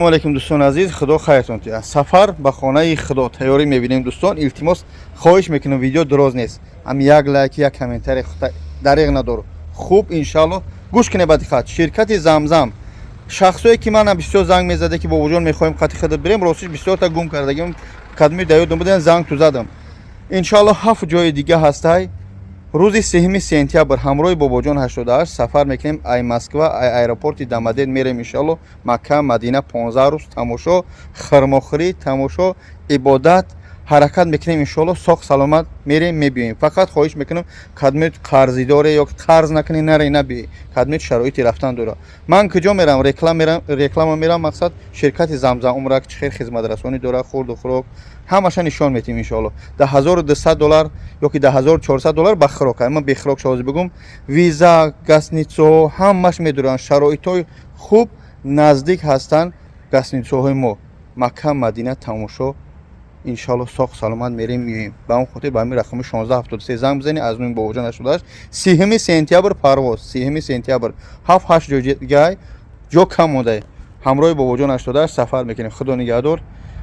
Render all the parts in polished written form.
Алейкум, дӯстони азиз, Худо хайртон тиҳад. Сафар ба хонаи Худо тайёрӣ мебинем, дӯстон. Илтимос, хоҳиш мекунам, видео дароз нест, ҳам як лайк, як комментарий дареғ надору. Хуб, иншалло, гӯш кунед ба диққат. Ширкати Замзам, шахсое ки манам бисёр занг мезаде, ки бобоҷон, мехоҳем қати худат бирем. Ростиш, бисёрта гум кардагим, кадми даёдум будем, занг ту задам. Иншалло, ҳафт ҷои дига ҳастай. Рӯзи 3 сентябр ҳамроҳи бобоҷон 88 сафар мекунем. Ай Москва, ай аэропорти Домодедово мерем, иншалло, Макка, Мадина, 15 рӯз тамошо, хирмохӯрӣ, тамошо, ибодат. Ҳаракат мекунем, иншалло, соқ саломат мерем, мебиёем. Фақат хоҳиш мекунам, кадмед қарзидоре ё қарз накунӣ, наре, набиёӣ. Кадмед шароити рафтан дора. Ман куҷо мерам? Реклама мерам, реклама мерам. Мақсад, ширкати Замзам умра чӣ хел хизматрасонӣ дора, хурду хӯрок ҳамаша нишон метиҳем, иншоалло. Да 1200 доллар ё ки да 1400 доллар ба хӯрок, ман бехӯрок шози бигум, виза, гостиницаҳо ҳамаш медоранд, шароитҳои хуб, наздик ҳастанд гостиницаҳои мо. Макка, Мадина тамошо, иншалло, соқ саломат мерем, меоем. Ба он хотир ба ҳамин рақами 1673 занг бизанед. Аз номи бобоҷон 88 3 сентябр парвоз, 3 сентябр, ҳафт ҳашт ҷой дигай, ҷо кам монда. Ҳамроҳи бобоҷон 88 сафар мекунем. Худо нигаҳдор.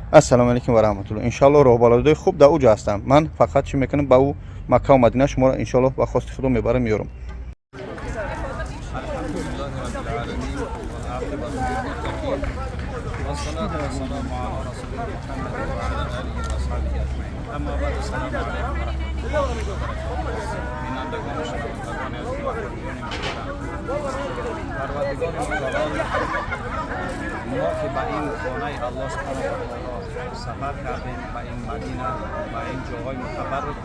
Ассалому алайкум ва раҳматулло. Иншалло, роҳбаладои хуб дар уҷо ҳастам. Ман фақат чӣ мекунам? Ба ӯ Маккаву Мадина шуморо, иншалло, ба хости Худо мебарам, меёрам. الحمد لله رب العالمين والعاقبة للمتقين والصلاة والسلام على رسول محمد وعلى آله وأصحابه أجمعين. أما بعد، السلام عليكم ورحمة الله وبركاته. бинандагону шунавандагони азиз ва ҳозирони муҳтарам, Парвардигори мутаол, мо ки ба ин хонаи Аллоҳ субҳанаҳу ва таоло сафар кардем, ба ин Мадина, ба ин ҷоҳои мутабаррик,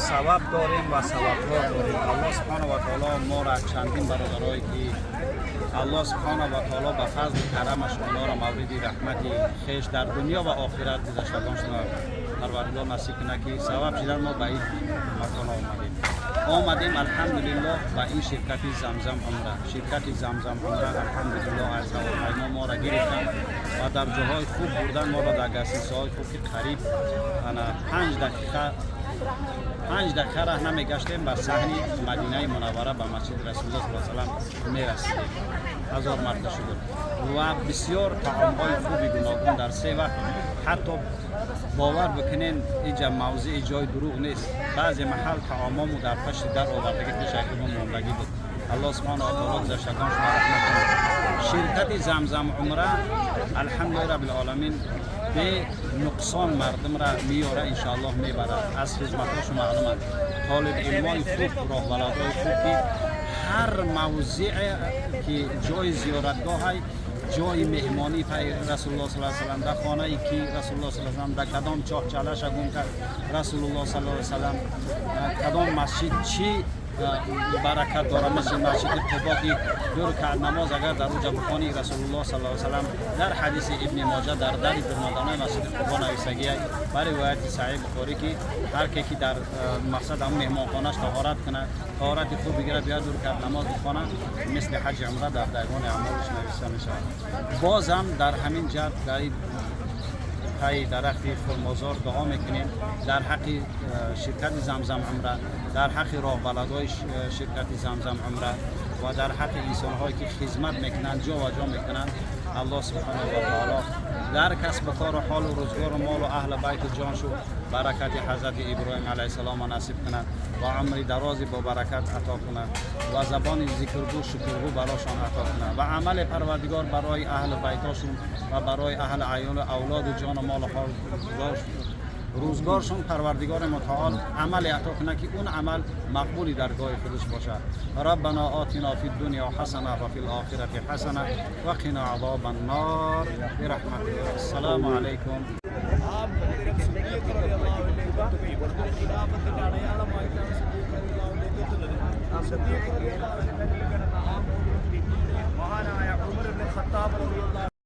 саваб дорем ва савабкор дорем. Аллоҳ субҳанаҳу ва таоло моро, чандин бародарое ки Аллоҳ субҳанаҳу ва таоло ба фазли карамаш онҳоро мавриди раҳмати хеш дар дунё ва охират, гузаштагоншона Парвардигор насиб кунад, ки сабаб шидан мо ба ин макон омадем. Омадем, алҳамдулиллоҳ, ба ин ширкати Замзам умра. Ширкати Замзам умра, алҳамдулиллоҳ, аз ҳавопаймо моро гирифтанд ва дар ҷоҳои хуб бурдан моро, дар гостиницаҳои хуб, ки қариб ана 5 дақиқа, 5 дақиқа раҳ намегаштем, ба саҳни Мадинаи Мунаввара, ба масҷиди Расулуллоҳ саллаллоҳу алайҳи васаллам мерасидем. Ҳазор марта шукр. Ва бисёр таомҳои хуби гуногун дар се вақт. Ҳатто бовар бикунен, иҷа мавзеи ҷои дурӯғ нест, баъзе маҳал таомому дар пашти дар овардагӣ, пешаки мо мондагӣ буд. Аллоҳ субҳанаҳу ва таоло гузаштагон шумо раҳмат кунад. Ширкати Замзам умра, алҳамдулиллоҳи раббил оламин, бе нуқсон мардумра меёра, иншоаллоҳ, мебарад. Аз хизматҳошу маълуманд, толибилмои хуб, роҳбаладҳои хуб, ки ҳар мавзеъе ки ҷои зиёратгоҳай, ҷои меҳмонӣ пай Расулуллоҳ саллаллоҳу алайҳи васаллам, дар хонае ки Расулуллоҳ саллаллоҳу алайҳи васаллам, дар кадом чоҳ чалаша гум кард Расулуллоҳ саллаллоҳу алайҳи васаллам, кадом масҷид чӣ баракат дорад, мисли масҷиди Қубо, ки ду ракат намоз агар дар уҷа бихонӣ, Расулуллоҳ саллаллоҳу алайҳи васаллам дар ҳадиси Ибни Моҷа дар дари дурмадонаи масҷиди Қубо нависагия, ба ривояти Саҳиҳ Бухорӣ, ки ҳар ке ки дар мақсад ҳамн меҳмонхонаш таҳорат кунад, таҳорати хуб бигирад, биёяд, ду ракат намоз бихонад, мисли ҳаҷи умра дар девони аъмолаш нависта мешавад. Бозам дар ҳамин ҷаҳат дар таи дарахти хурмозор дуо мекунем дар ҳаққи ширкати Замзам умра, дар ҳаққи роҳбаладҳои ширкати Замзам умра ва дар ҳаққи инсонҳое ки хизмат мекунанд, ҷо ва ҷо мекунанд. Аллоҳ субҳанаҳу ва таоло дар касбу кору ҳолу рӯзгору молу аҳли байту ҷоншу баракати ҳазрати Иброҳим алайҳиссалома насиб кунад ва умри дарози бо баракат ато кунад ва забони зикргӯ, шукргӯ барошон ато кунад ва амали Парвардигор барои аҳли байтошон ва барои аҳли аёлу авлоду ҷону молу рӯзгоршон Парвардигори мутаол амале ато кунад, ки он амал мақбули даргоҳи худаш бошад. ربنا آتنا في الدنيا حسنة وفي الآخرة حسنة وقنا عذاب النار برحمتك. السلام عليكم. ആ സിദ്ദീഖ് റളിയല്ലാഹുവിലേക്ക് എത്തുകയും ഖിലാഫത്തിന്റെ അടയാളമായിട്ടാണ് സിദ്ദീഖ് റളിയല്ലാഹുവിലേക്ക് എത്തുന്നത്. സിദ്ദീഖ് റളിയല്ലാഹുവിന്റെ കയ്യിൽ കിടന്ന ആ മോതിരം പിന്നീട് മഹാനായ ഉമർ ഇബ്നുൽ ഖത്താബ് റളിയല്ലാഹു